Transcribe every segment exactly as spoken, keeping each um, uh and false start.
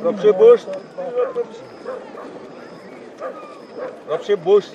Robson Bush. Robson Bush.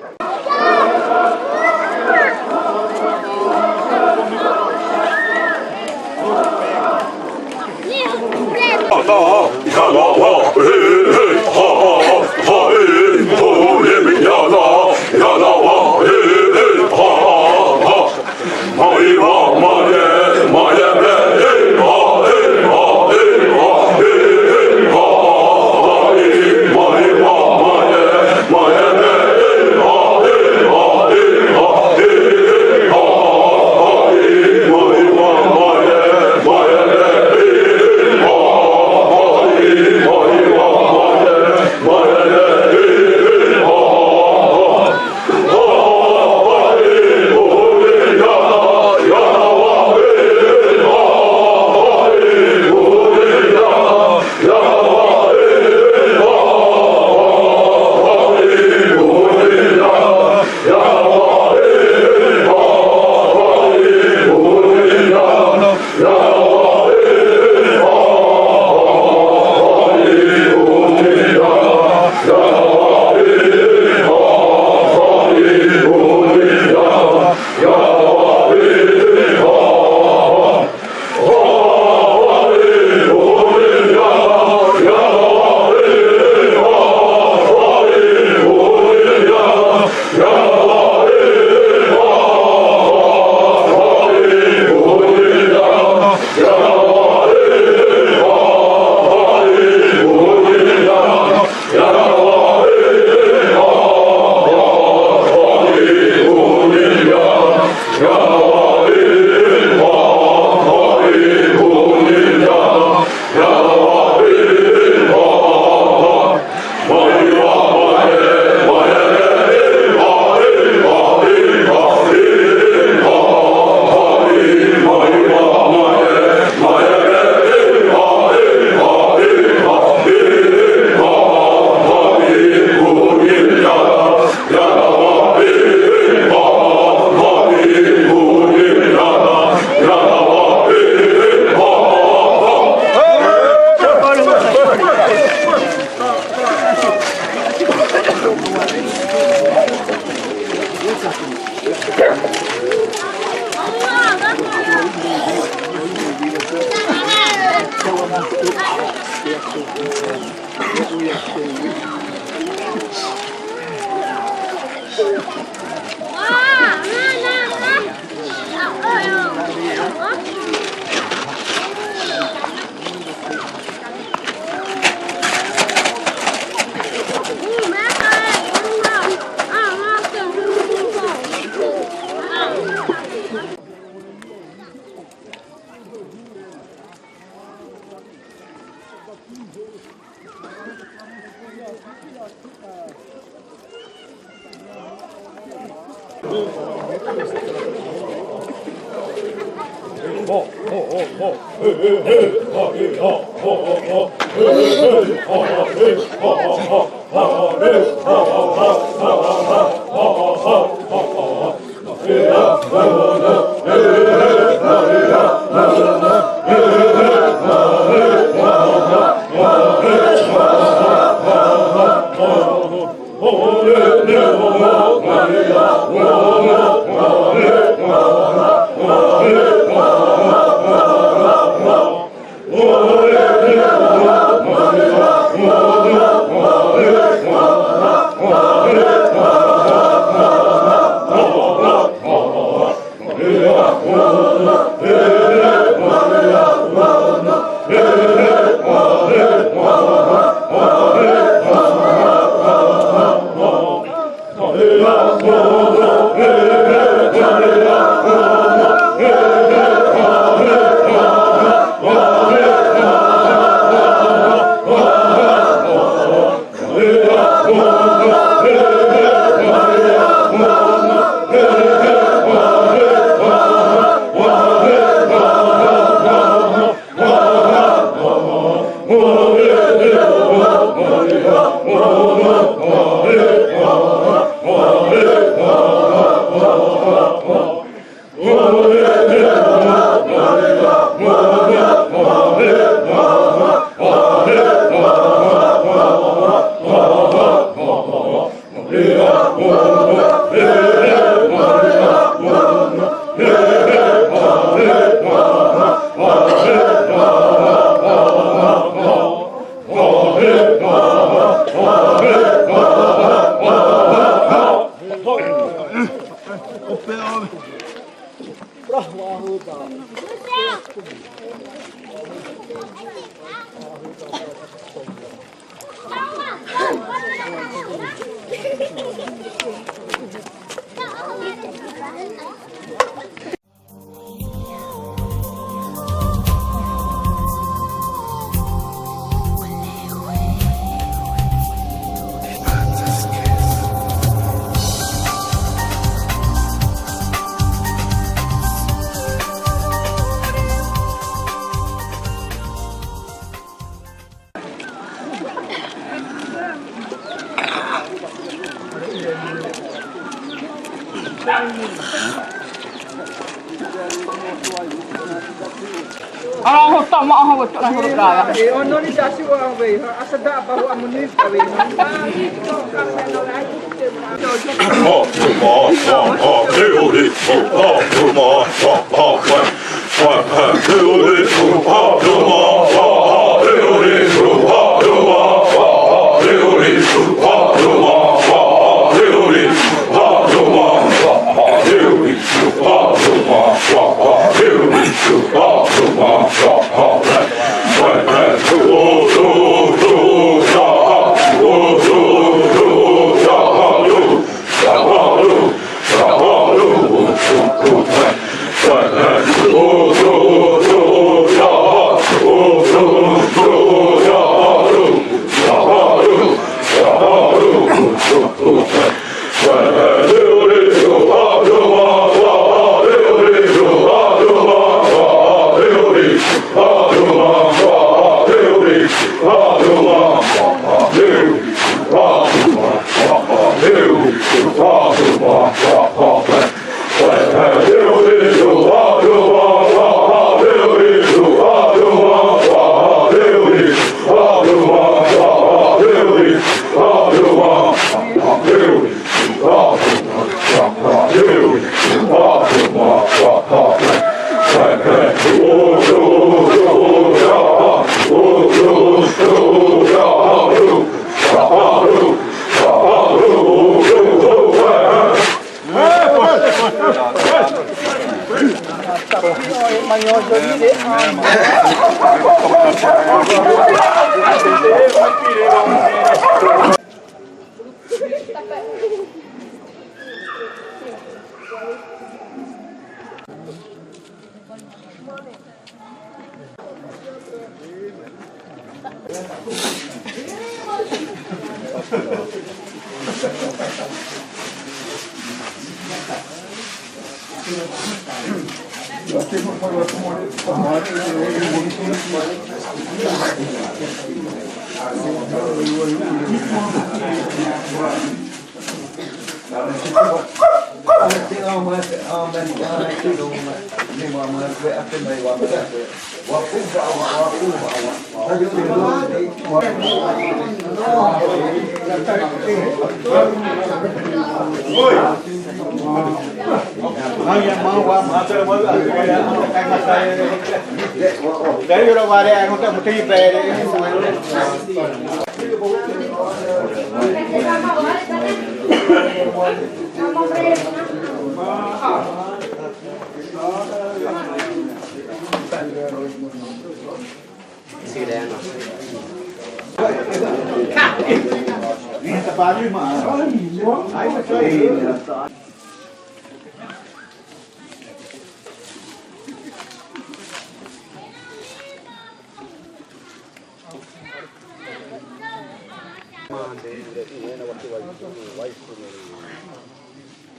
Arahã tama ahã watu na huru kaya. E, onori dasi wa we, asa da ba wa muni ka we.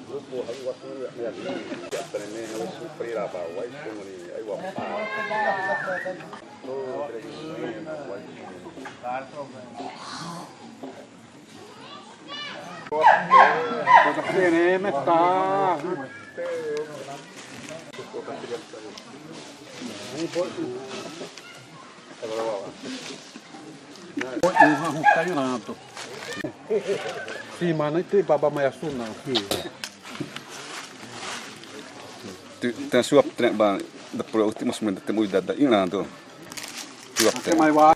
Grupo hai waktu ya, ya, ya, treme na su prira ba wai kumuni ai wa pa. Treme ta. Õ hã hũta ĩ'ra tô. Simana te baba ma yasuna. Te, te suap trem ba da pro ti mas men te mo da da ĩ'ra tô. Suap trem. Mai wa.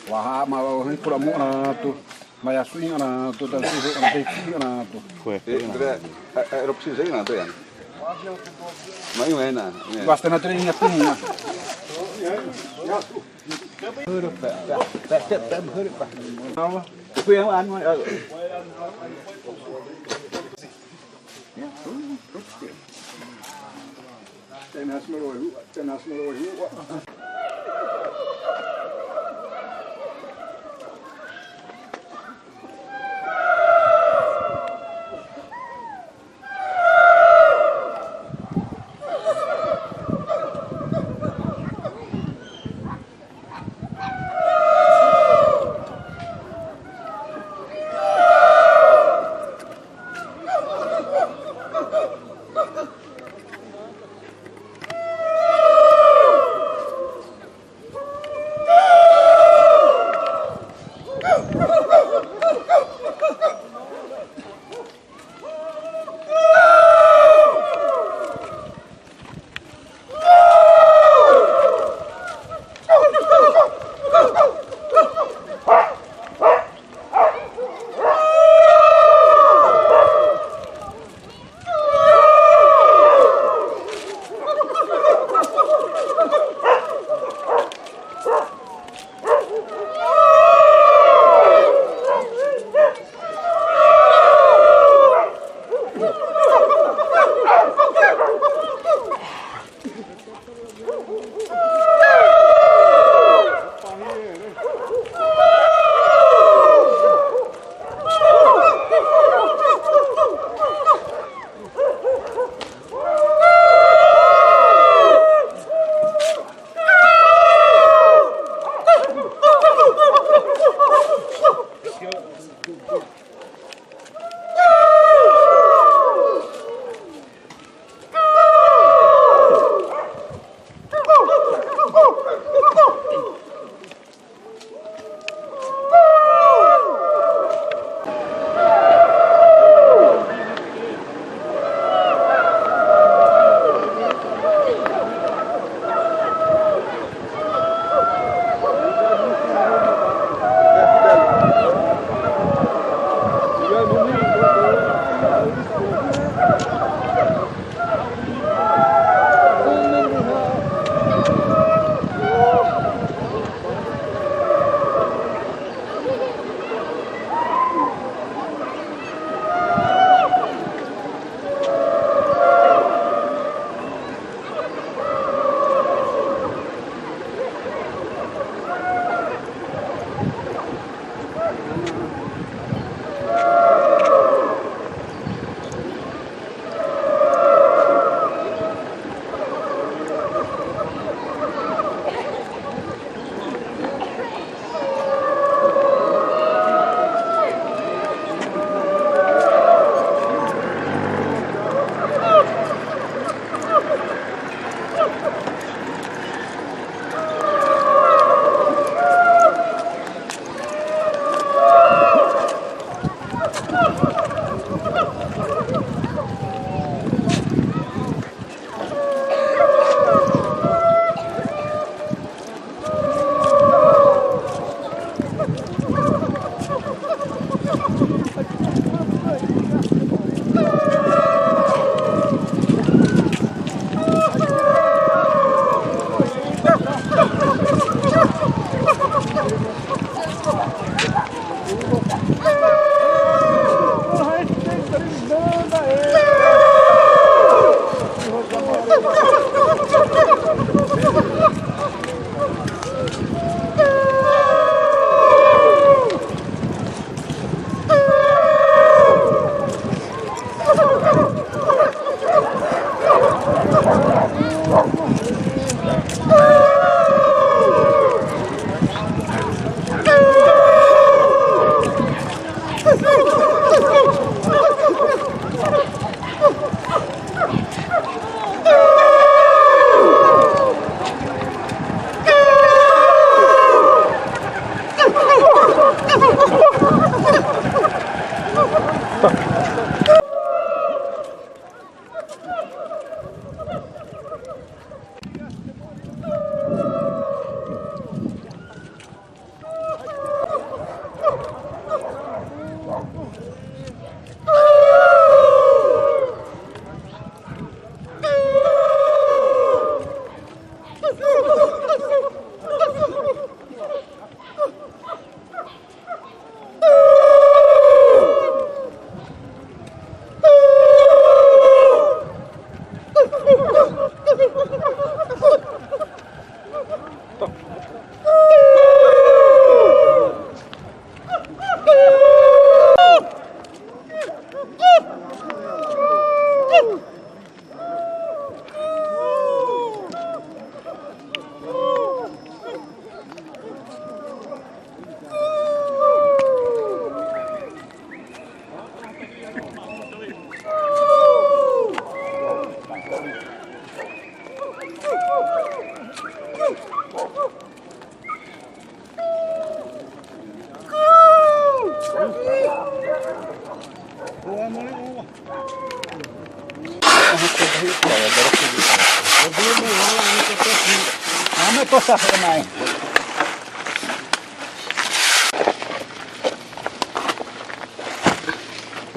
Wa ha ma wa hã pro mo ra tô. Ma yasu ĩ'ra tô, da su ro na te ĩ'ra tô. Kué. Ro precisa ĩ'ra tô ya. Mai wena. Basta na trem ya tô.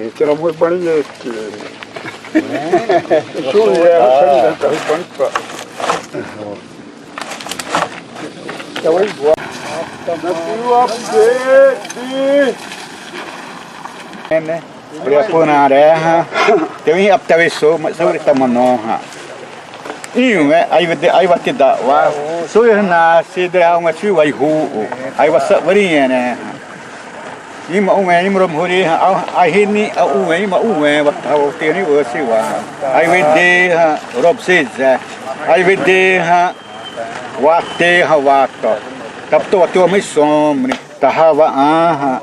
Esse era muito bonito. Isso era muito bonito. Então é igual. Nasceu a pede. É, né? Pura puna reha. Te wi aptawe so, ma so ri tamano ha. Iu, eh, ai vede, ai vate da wa. So ya na si de au ma si wa hu. Ai wa sa vari ne. Ima u, ima ro mhuri ha, ai hini, a u, ima u, wa ta o te ni wa si wa. Ai vede ha, rob se za. Ai vede ha, wa te ha wa to. Tap to wa te wa mi som ni. Tahawa, aha.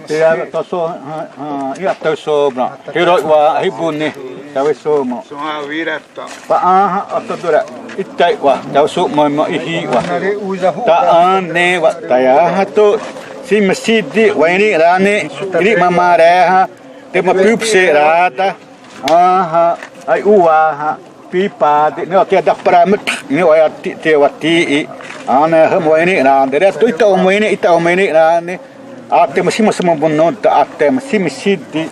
Te a to so, ha, ha, ia to so bra. Te ro wa hibuni. Tawe so mo. Pa aha, a to dura. Itai wa. Tawe so mo, mo ihi wa. Ta ane wa. Ta ya ha to. Si masidi wa ini rane. Iri mama reha. Te ma pupse rada. Aha, ai uwa ha, pipa de, ne o te da para mut, ne o ya ti, te wa ti i, ana ha mo ini na, de re to ita o mo ini, ita o mo ini na, ne, a te ma si ma sama bono, ta a te ma si mi si di,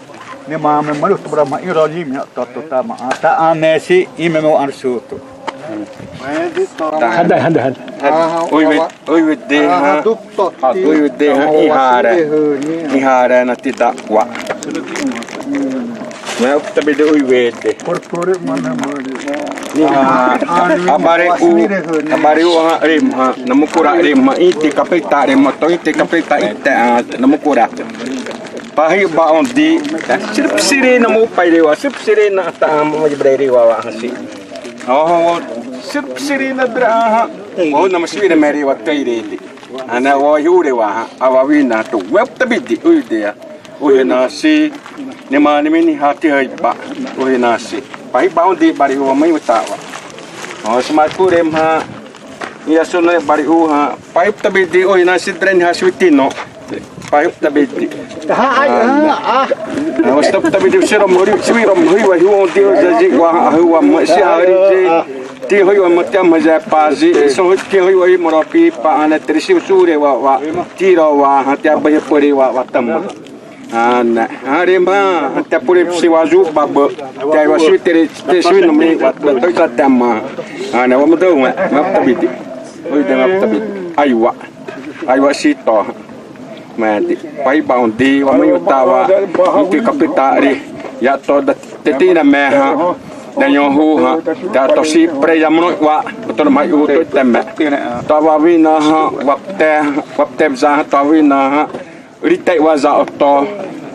ne ma me malu to bra ma iro li mi to to ta ma, ta ane si, i me mo an su to. Hada, hada, hada. Oi, oi. Oi, wede ha. Oi, wede ha. Ihara. Ihara na ti da wa. Wa uptabi de oi, wede. Iha. Abare u. Abare u ha rem ha. Namukura rem ha. Ite kapeta rem ha. To ite kapeta ite ha. Namukura. Pahi ba ondi. Sirp siri namu pai rewa. Sirp siri na ta mo brere wa wa hasi. Oho, sirp siri na dra ha. Wa na masiri mere wa taire de. Ana wa hure wa ha. Awa wina to wep tabidi uidea. Uhe na si. Ne ma ne mini hati hai ba. Uhe na si. Pahi ba ondi bari wa mai utawa. O sma kure ma. Ia so na bari u ha. Pahi tabidi uhe na si dren ha switino. Pahi tabidi. Ha ai ha. Na wasta tabidi siro mori siro mori wa hu ondi zaji wa hu wa ma si hari je. Ti hoi wa mate ma za pazi, so hoi ke hoi wa moro pi pa ana trisi usure wa wa tiro wa hate abaye pore wa wa tama. Ana, are ma hate pore si wa zu baba. Te wa si tere te si no mi wa to ta tama. Ana wa mado wa ma tabidi. Oi de ma tabidi. Aiwa. Aiwa si to. Mati, pai ba ondi wa mi utawa, uti kapitari, ya to da tetina meha, da nyohu ha, da to si pre ya mono wa, to mai u to teme. Tawa wina ha, wapte, wapte za ha, tawa wina ha, rite wa za oto,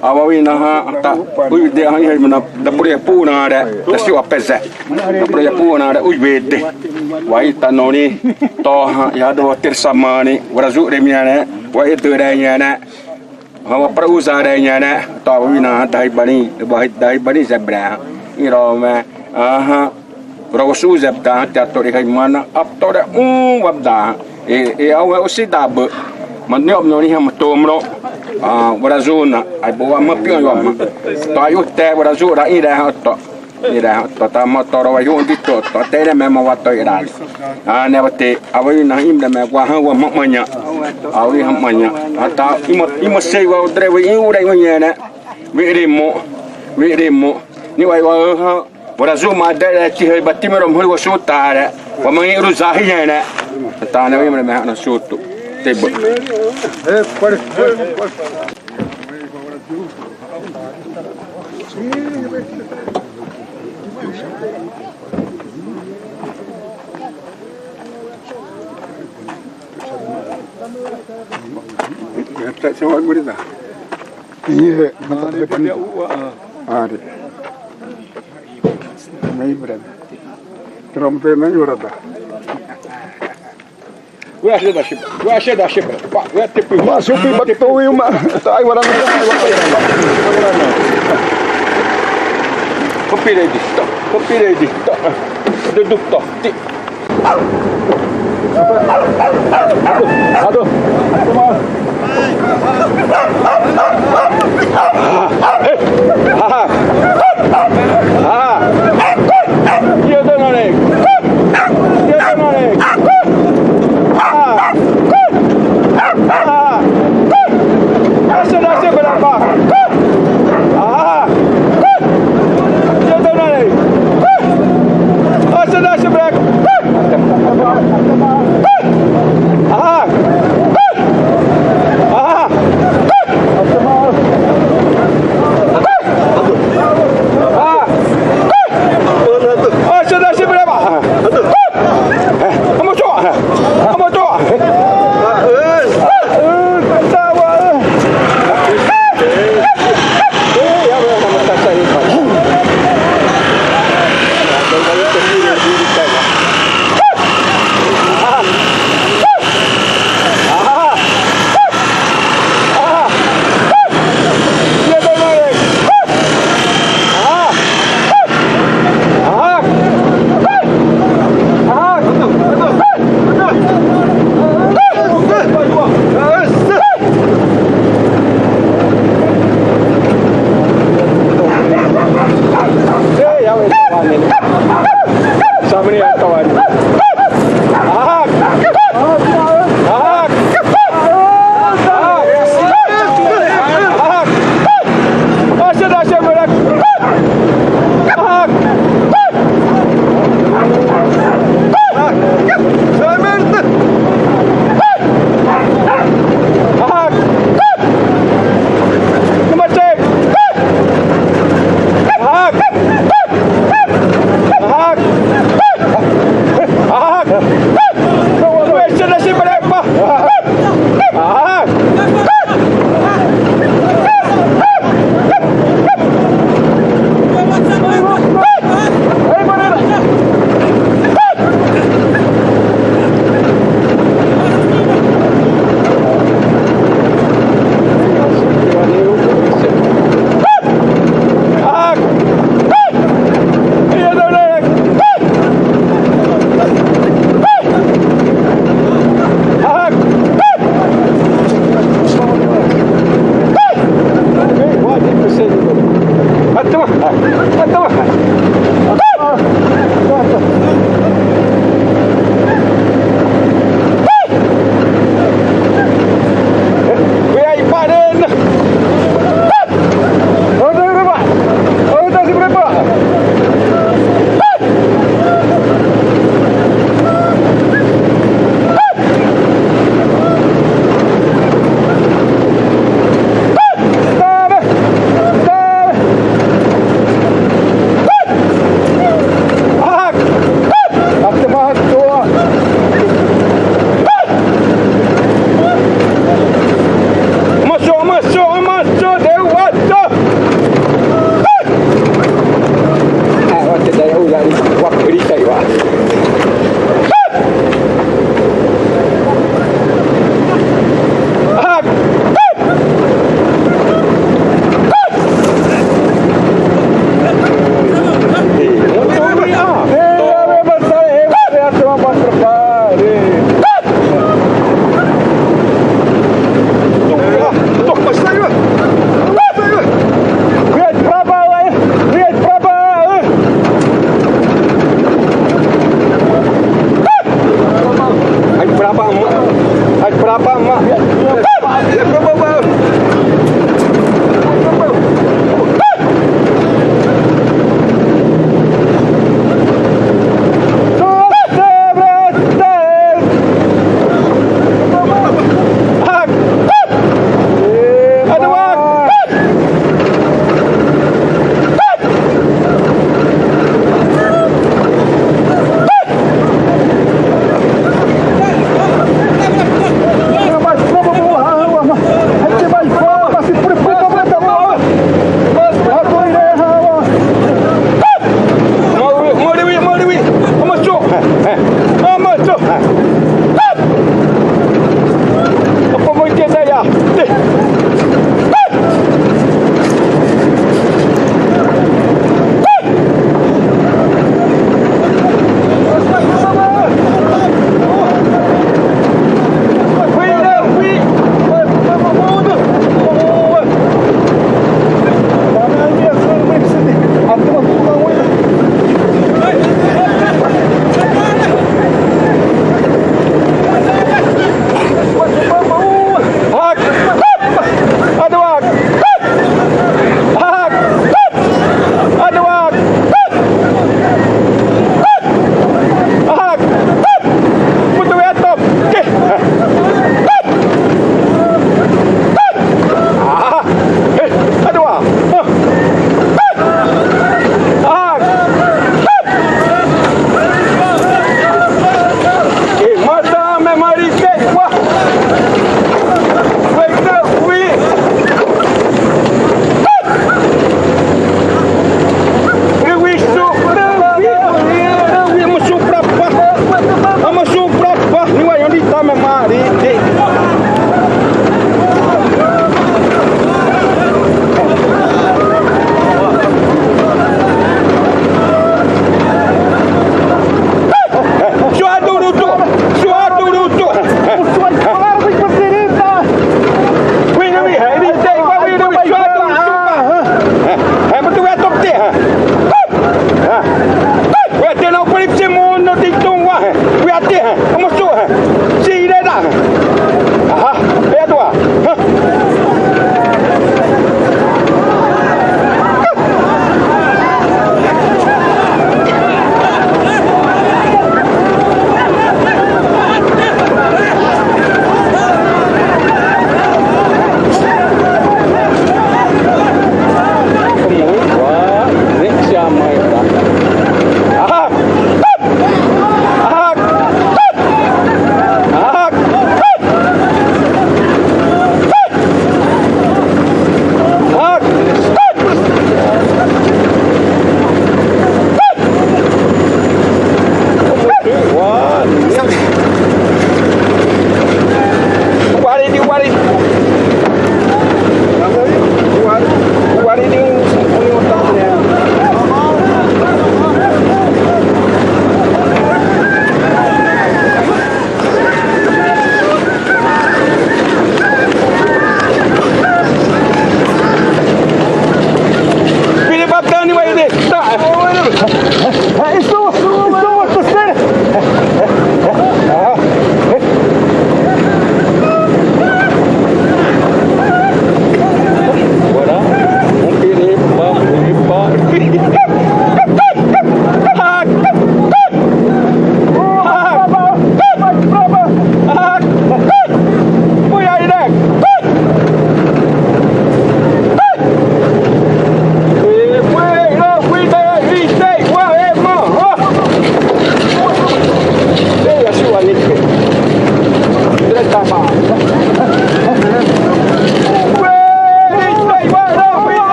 awa wina ha, ta, u de ha, mana, da pure puna re, da si wa peze, da pure puna re, u wede, wa ita noni, to ha, ya do ter samani, wa zu re miane, wa e dore yane, Hawa para uza re nyana, tawi na dai bani, dai bani zebra. Iro me, aha. Ro su zebra, ta to re kai mana, ap to re un wabda. E, e awe o si dab. Man ne om no ni ham tomro. Ah, wara zuna, ai bo wa ma pion wa ma. To ayu te wara zura ira ha to. Ira, to ta ma toro wa yu di to, to te re me ma wa to ira. A ne wa te, awi na im re me wa ha wa ma manya. Awi ha manya. Ata ima, ima sei wa dre wa yu re wa nyene. Wi rimo, wi rimo. Ni wa wa ha, wara zu ma de re ti he ba ti me ro mhul wa su ta re. Wa ma ngi ru za hi nyene. Ta ne wa im re me ha na su tu. Te bo. Iya, mantap. Ari. Mai brem. Trompet mai urada. Wa she da shi, wa she da shi, wa, wa te pu. Ma supi ba te pu yu ma. Ai wara na. Kopi re di to. Kopi re di to. De du to. Ti. Aduh. Aduh. Ah, eh. Ha ha. Ha ha. Iya to na re. Iya to na re.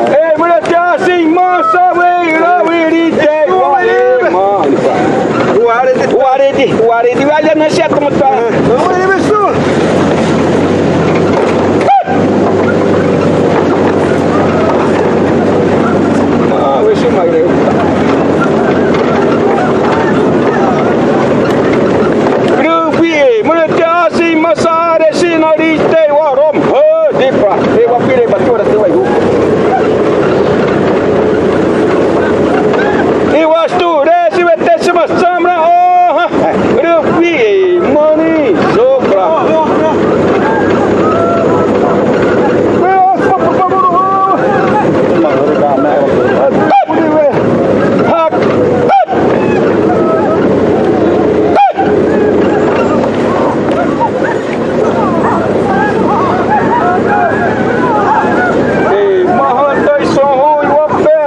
Ei, mulher, tem assim, moça, vem, lá, vem, tem, vem, mano. Waridi, waridi, waridi, vaya na seta, moça. Ah, vê se mais. Grupi, mulher, tem assim, moça, vem, se não, tem, warom, dipa, eu vou pedir pra tu, tu vai. Iwastu resi wetesima samra, oh, rupi mani zobra. Ei, ma hã dâ isõhõ iwapé,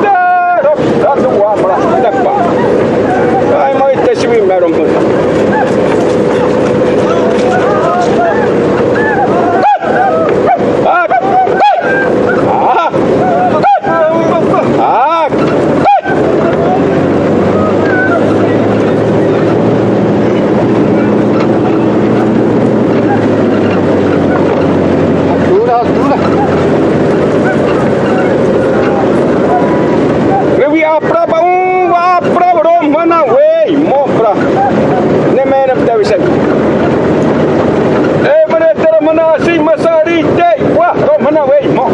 dâ, dâ, dâ, dâ, wamra, dâ pa. Ai, ma ite siwi mero hã. Ah, ah, ah. Atura, atura. Lewi apra ba un wa apra ro mana wei mo pra. Ne mere deve ser. E mere tera mana si masari te wa ro mana wei mo.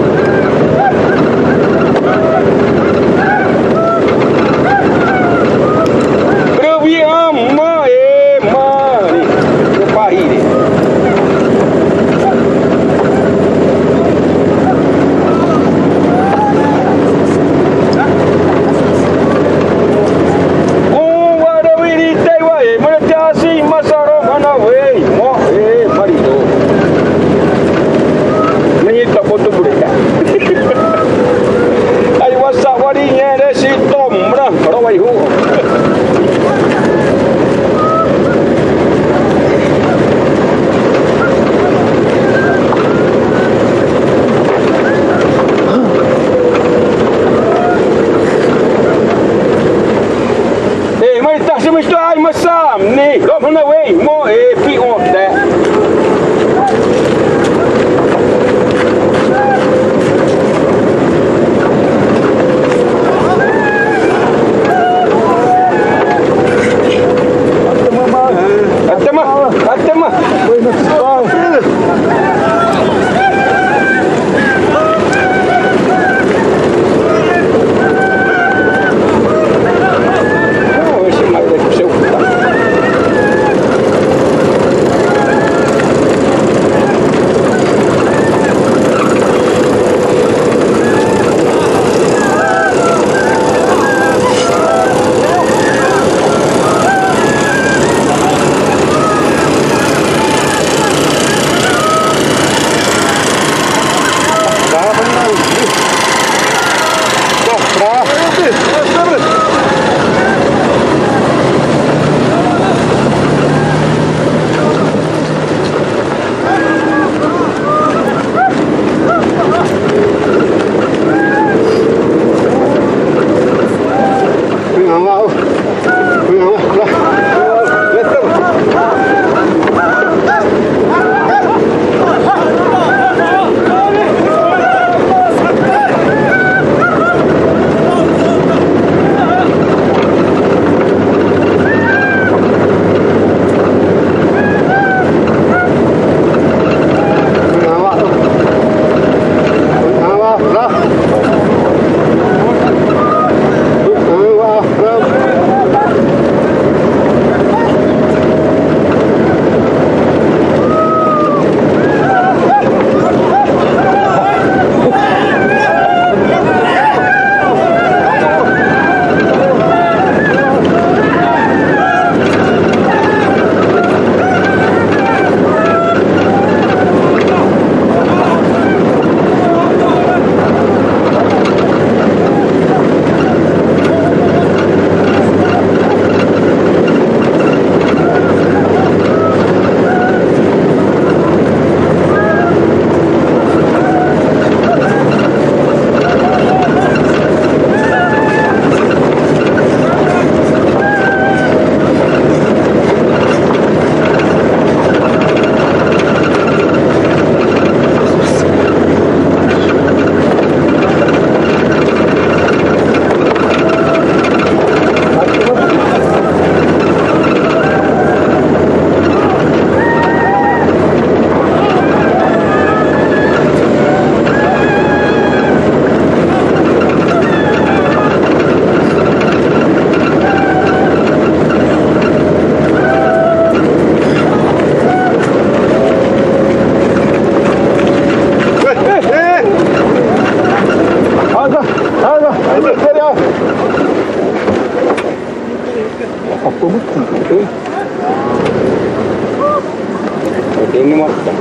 Râwi ãma ema ni, ro pahire. Õ wa râwi ri te wa e, mare te asi masaro mana wei, mo e marido. Menina tá bom, tô bonita. Ai, wa sawari nyere si tom mrang, ro wai hu. E, mai taxi, mas tu ai, mas sam, ni, ro mana wei, mo e, pi on, te. Atema, atema. Ini mata.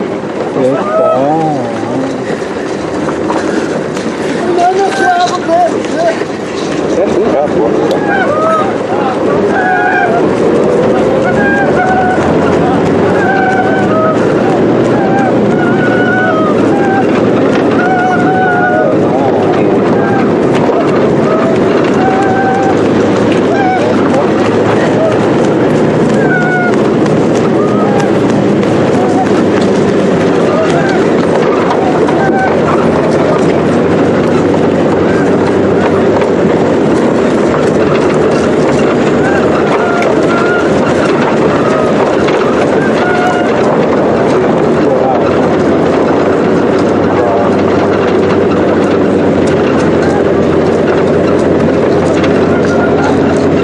Eita.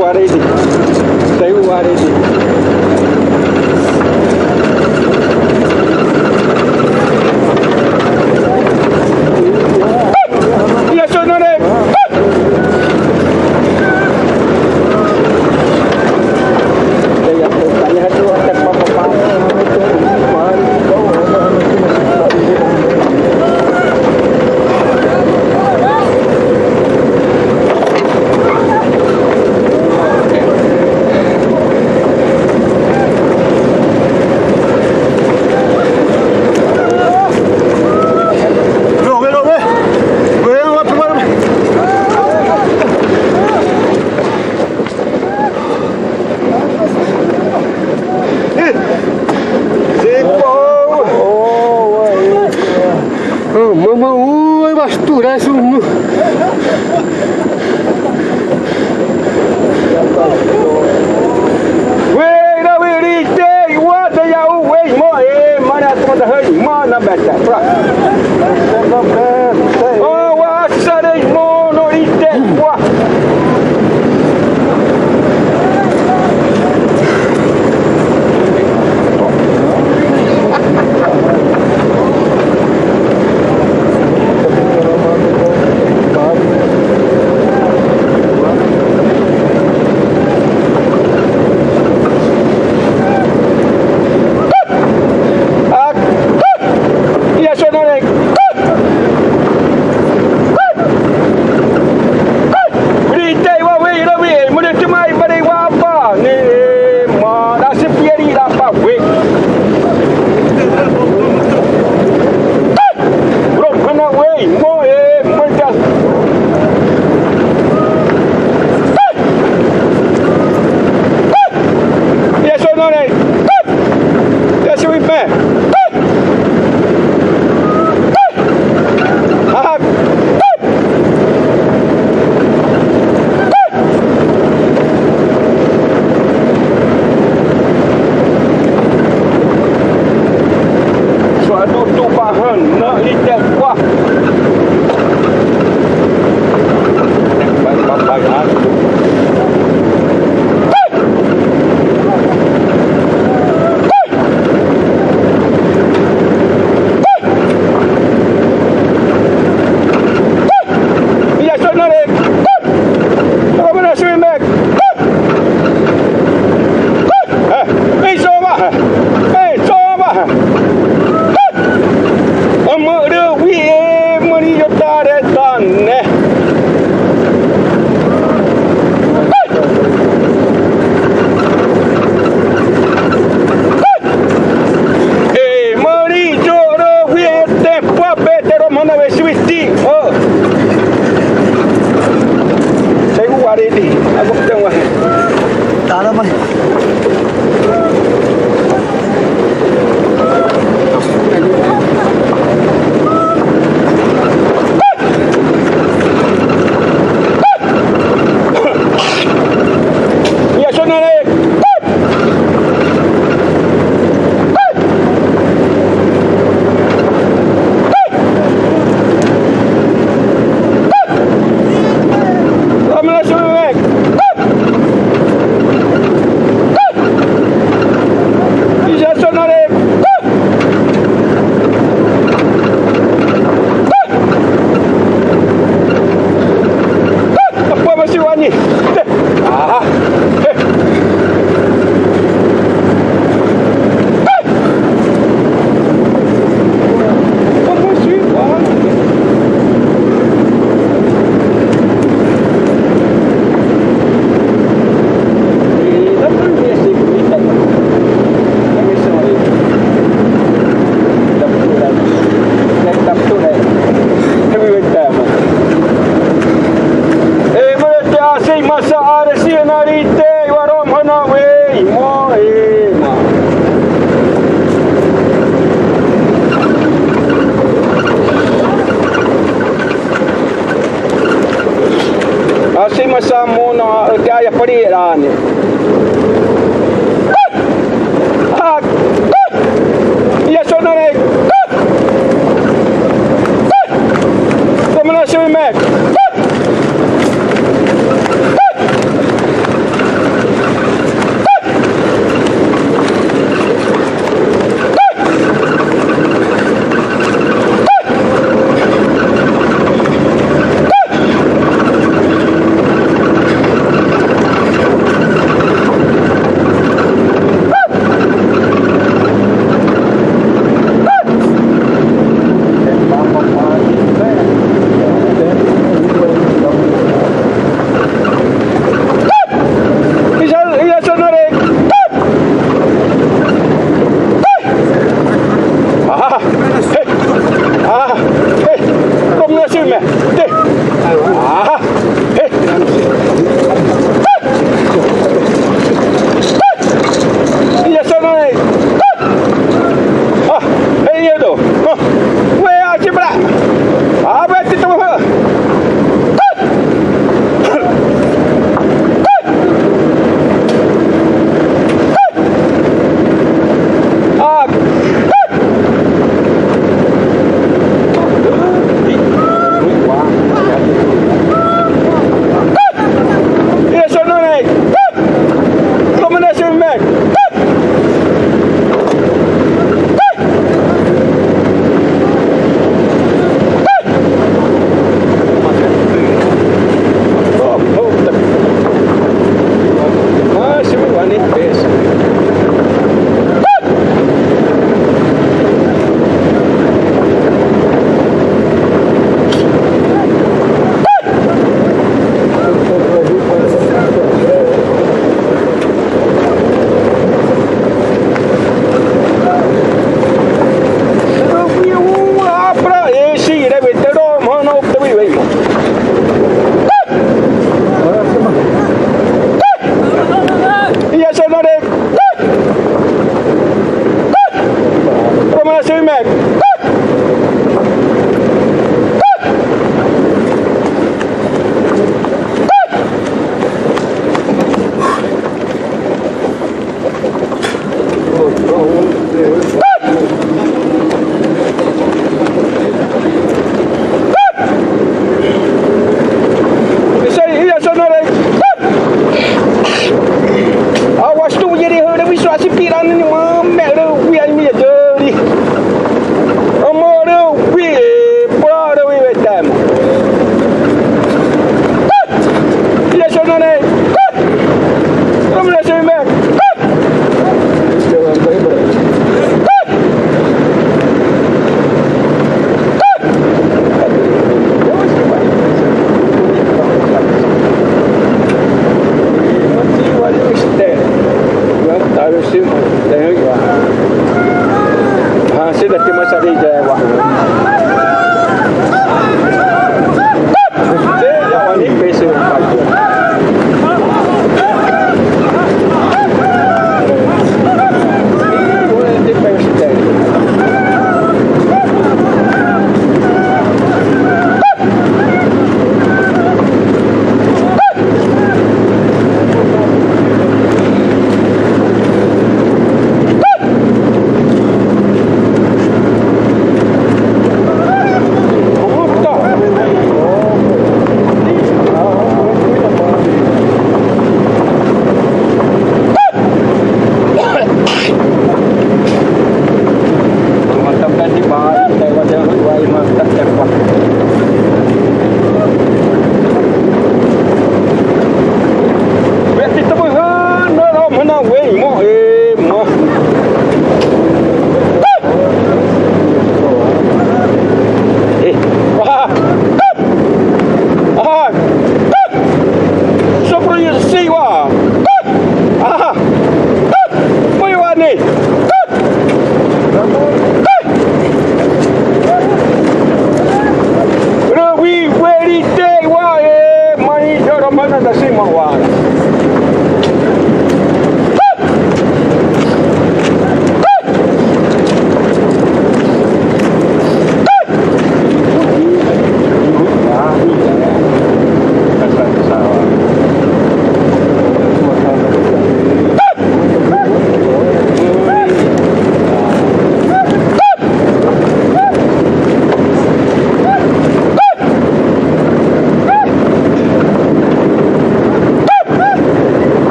Waridi. Saiu waridi. Ia, sô, nore. Ô, mama, ui, bastura, isso. Wei, na wiri, te, wa, te, ya, u, wei, mo, e, mana, tuma, da, hei, mana, beta, pra. Ô, wa, sare, mo, no, ite, wa. Ia, sô, nore. Rite wa wei, rami, mure timai, mare wa pa, ne, ma, da se pieri, da pa, wei. Ro, mana, wei, mo, e, mo, da. Ia, sô, nore. Ia, sô, ipe. Hak. Sô, adu, tu, bahan, na, ite, wa. Vai, papai, ah. Ia, sô, nore. Sô, mana, sui, mek. Eh, ei, sô, ma. Ei, sô, ma. Amo, ru, Sa mono ate aya pari rani. A, ia sô na ne. Toma na sui me.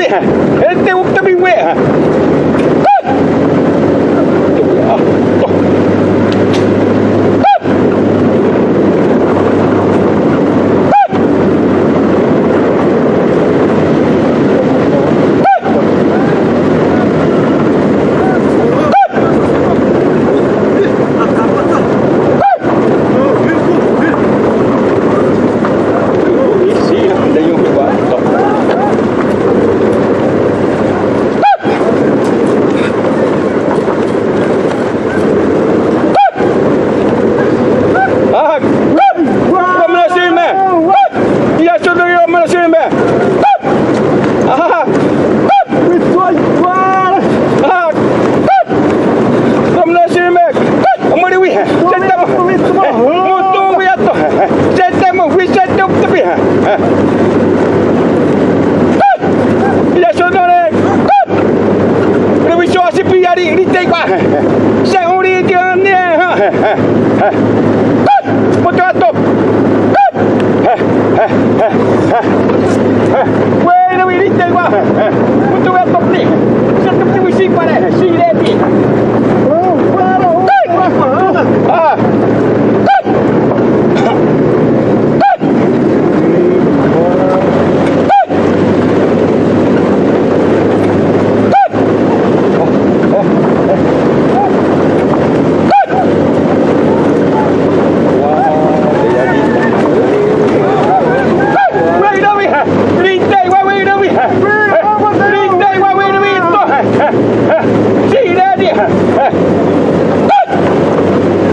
Ete uptabi we. Ah, vamos lá, cima! E a sua, vamos lá, cima! Ah, ah, vamos lá, cima! Amore, wi, senta mo. Mutu, wi, ato. Senta mo, wi, senta mo, tapi. Ia, sodore. Ri wi so asi piari, ri te kwa. Se uri ti ane. Mutu, ato. Wei, ri wi, ri te kwa. Mutu, ato, ri. Se tu, ri wi si pare, si le ti.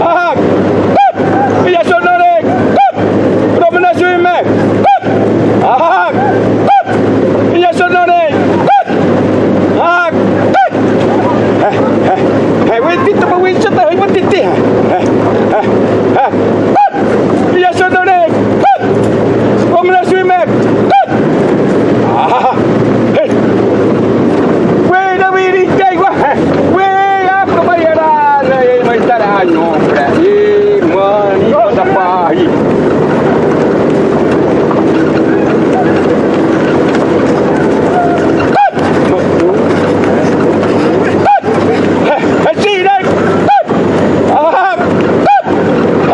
Ah. Ia, sodore. Promena suime. Ahak. Ia, sodore. Ahak. Hai, wei, tito, wei, tito, hai, wei, titi. Ia, sodore. Promena suime. Ah. Hey. Wei, na wiri, kai, wa. Wei, apa bayara, na, eh, mai tara, no, pra. Eh, mani, kota pahi. Hey, hey, see, hey. Ah.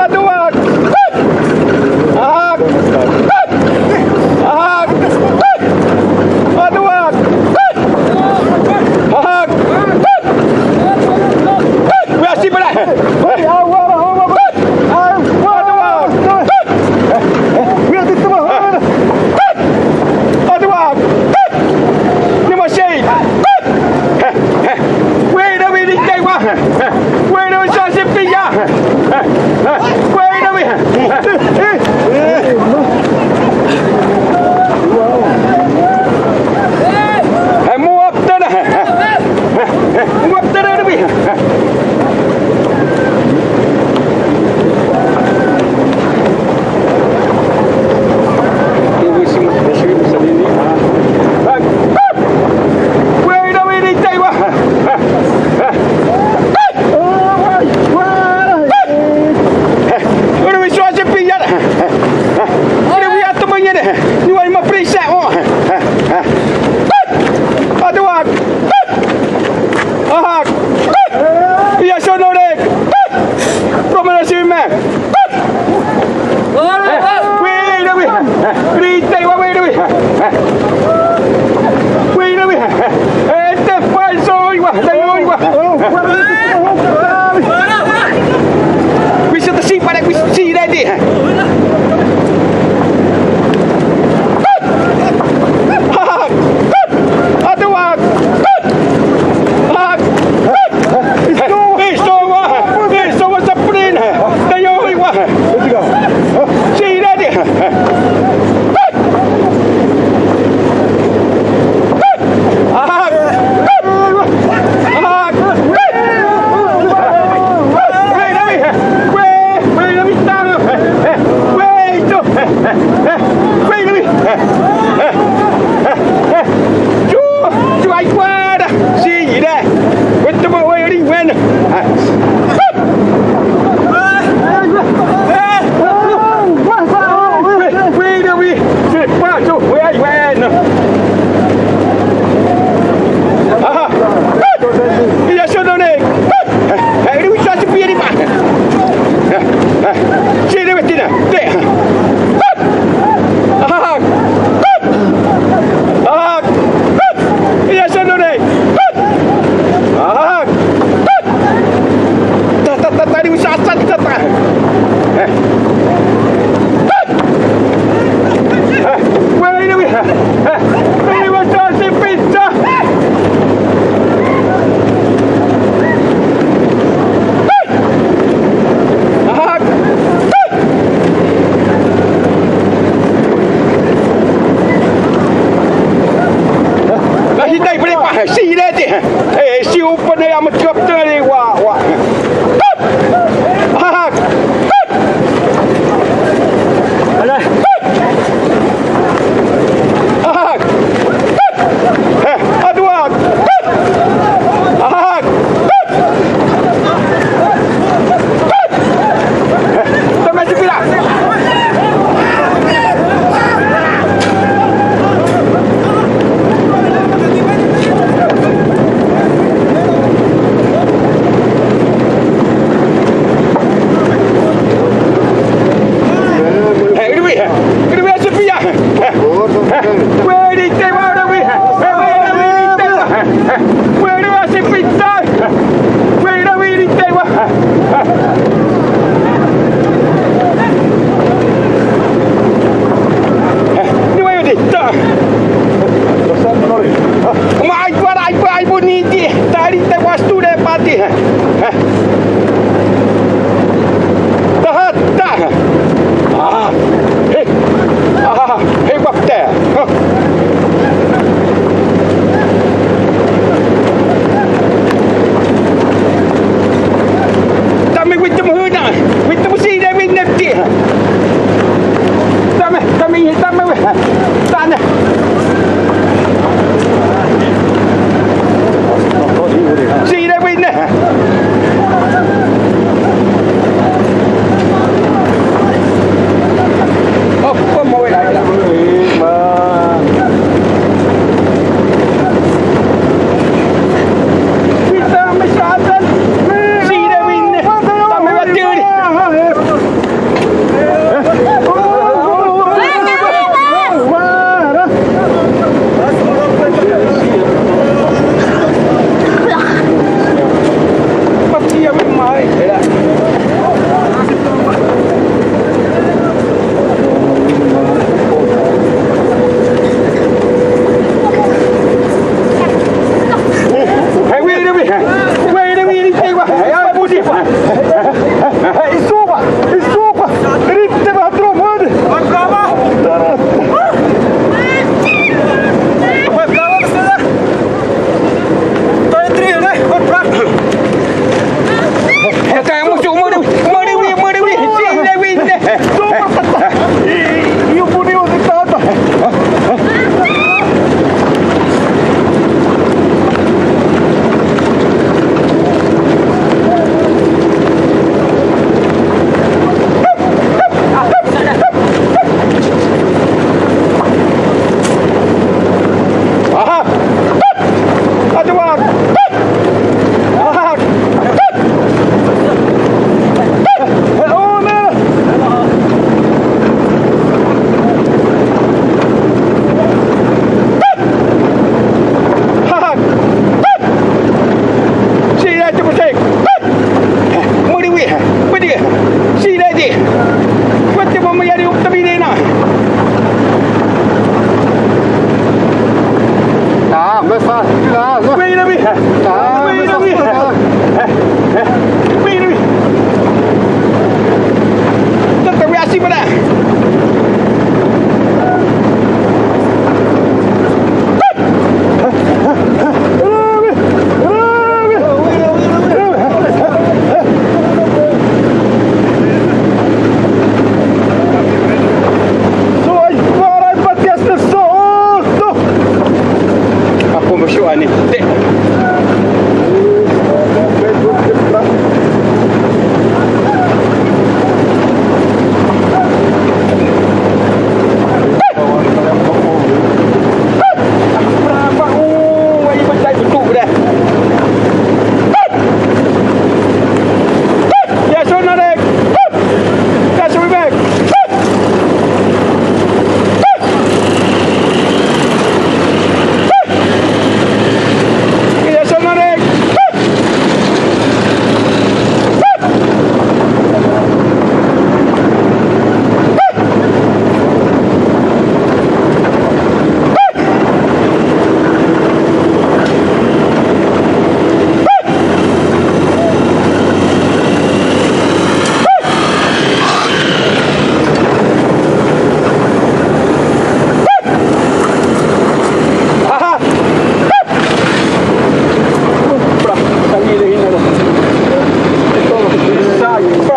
Aduh, ah. Ah. Ah. Aduh, ah. Ah. Wasi pala. Aduh, ah. Aduh, ah. Ni ma sei. Wei, na wiri, kai, wa. Wei, na wiri, sa se pia. Wei, na wiri. Mu aptana. Mu aptana, na wiri. Aduh, ah. Ah. Ia, sodore. Promena suime. Wei, na wi. Ri te wa, wei, na wi. Wei, na wi. Eh, te fai so, wa, da, wa. Wi sa ta si pare, wi si ready. Aduh, ah. Ah. Isto wa, isto wa saprin. Tayo wa. Si ready. Ah. Ah. Tari wa wa. Ahak. Ala. Ahak. Eh, aduh. Ahak. Tama sipila. Eh, irwi, eh, irwi sipila. Eh, eh, weri te wa, irwi, eh, eh, weri, weri te wa, eh, eh, weri wa sipita. Weri, weri te wa. Ni weri ta. Ma ai para, ai para, ai boniti. Tari te wasture pati. Taha, taha. Ah, hey. Ah, hey, waktu. Ah. Tame witemu huna, witemu sire winepti. Tame, tame, tame, tane. Sire wine.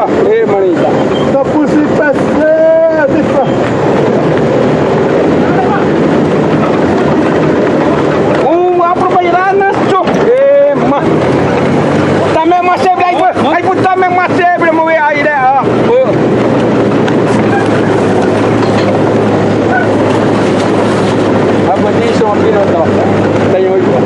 Ê, marĩ da. Tapusi pese, dipa. U, apro bairana, cho. Ê, ma. Tame ma sebre, ai, ai, pu tame ma sebre, mo ve ai re, a. U. Apa ti so pira to. Tayo ito.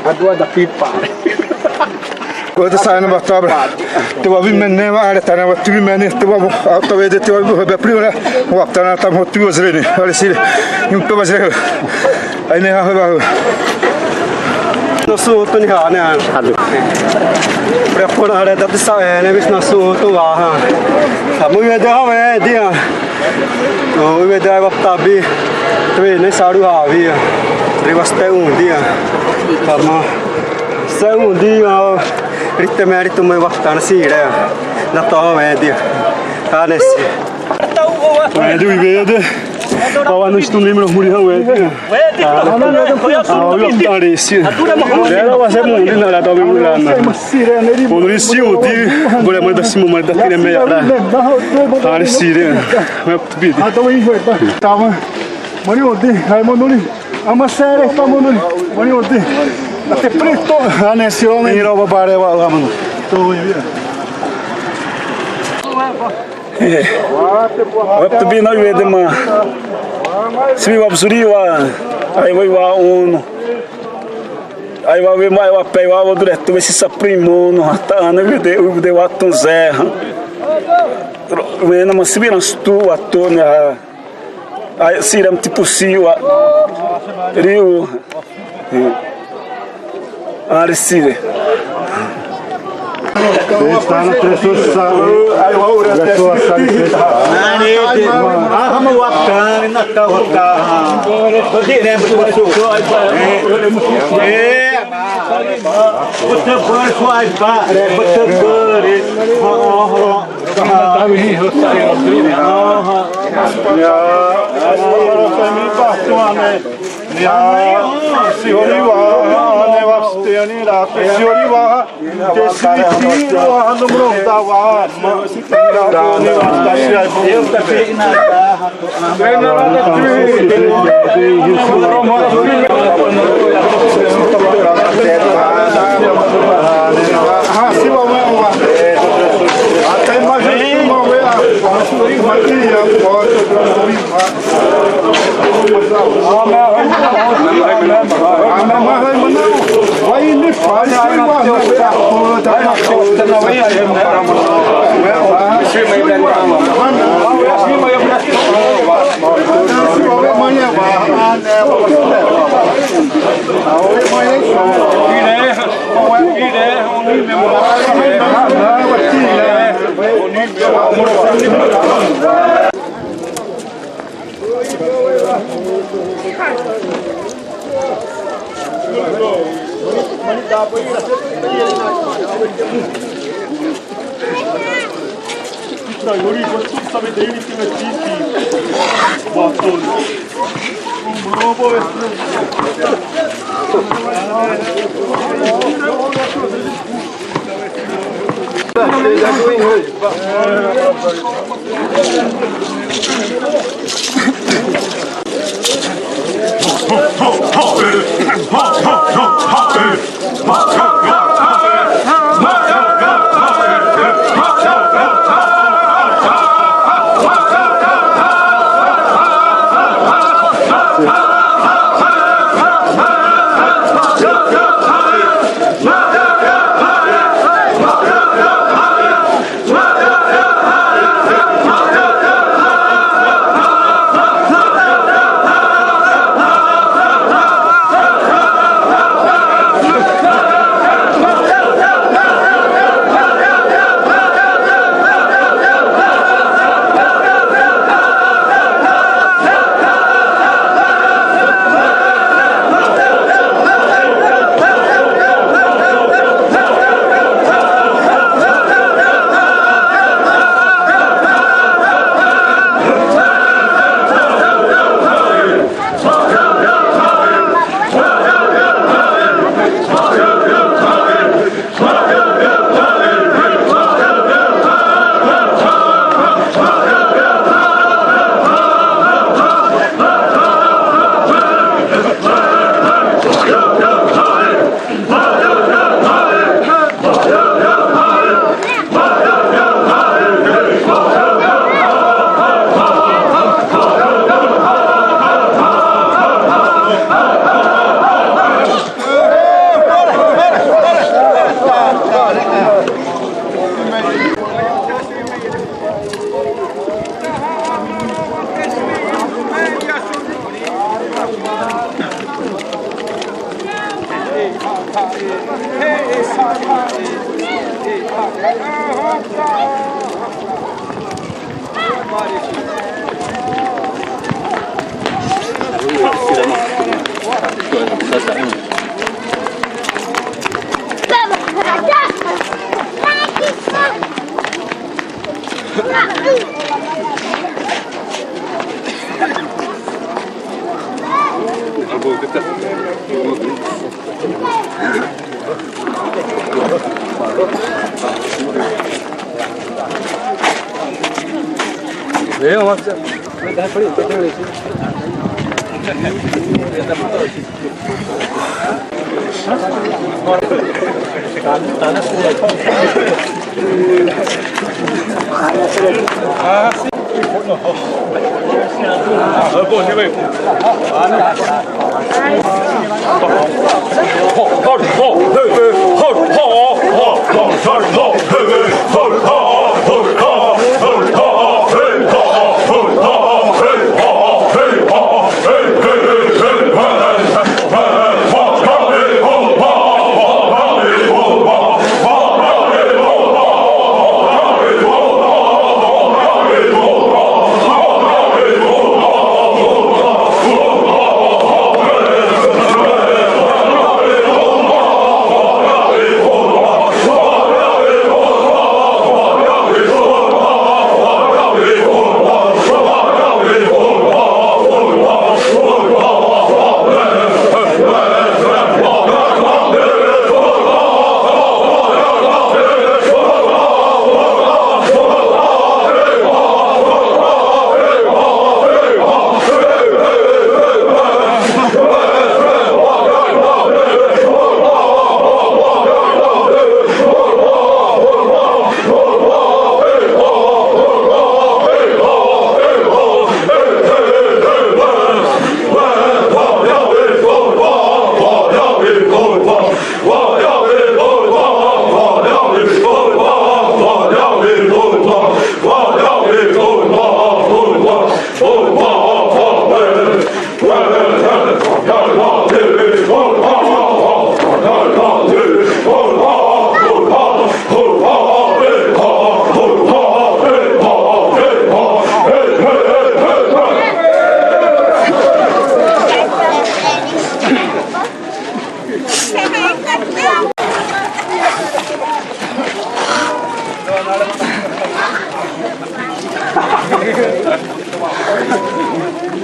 Adua da pipa. Ko te sa na bataba. Te wa bi mene wa are tana wa tu bi mene te wa ta we de te wa bi be pri wa ta na tam ho tu wa zreni. Are sire. Yum to wa zre. Ai ne ha ba. Nosso outro ni ha ne. Halo. Pre pona are da sa ne bis nosso outro wa ha. Amu ya da we dia. Õ, uiwede aiwaptabi, te wẽ ne saru hawi, ré wasété õ di, tãma, sã õ di, rite mérito me waptana siré, na tô wẽ di, ane si. Wẽ di uiwede, awa no isto nimro muri ha wẽ di. Awa waptana si. Era wase mu di na la tô wẽ mulana. Onuri si õ di, bole manda si mo manda tire me ra. Are siré. Tama. Mani odi, ai monuli. Ama sere pa monuli. Mani odi. Até preto. Ane si ome. Iro babare wa la mano. Tô via. Waptabi na wede ma. Sibi wapsuri wa. Ai wa wa ono. Ai wa we ma wa pe wa wo dure tu si sa primo no. Ta na wede u de wa tun ze. Wena ma sibi na stu wa to ne ha. Ai, sira tipu siwa. Riu. Ari sire. Está na pessoa sabe. Ai, wa ura pessoa sabe. Nani, ah, ma wa kan na ka wa ka. Bagi ne bu su. Eh. Butebur ku ai pa. Butebur.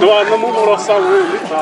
Dua na mu moro sa u li ta.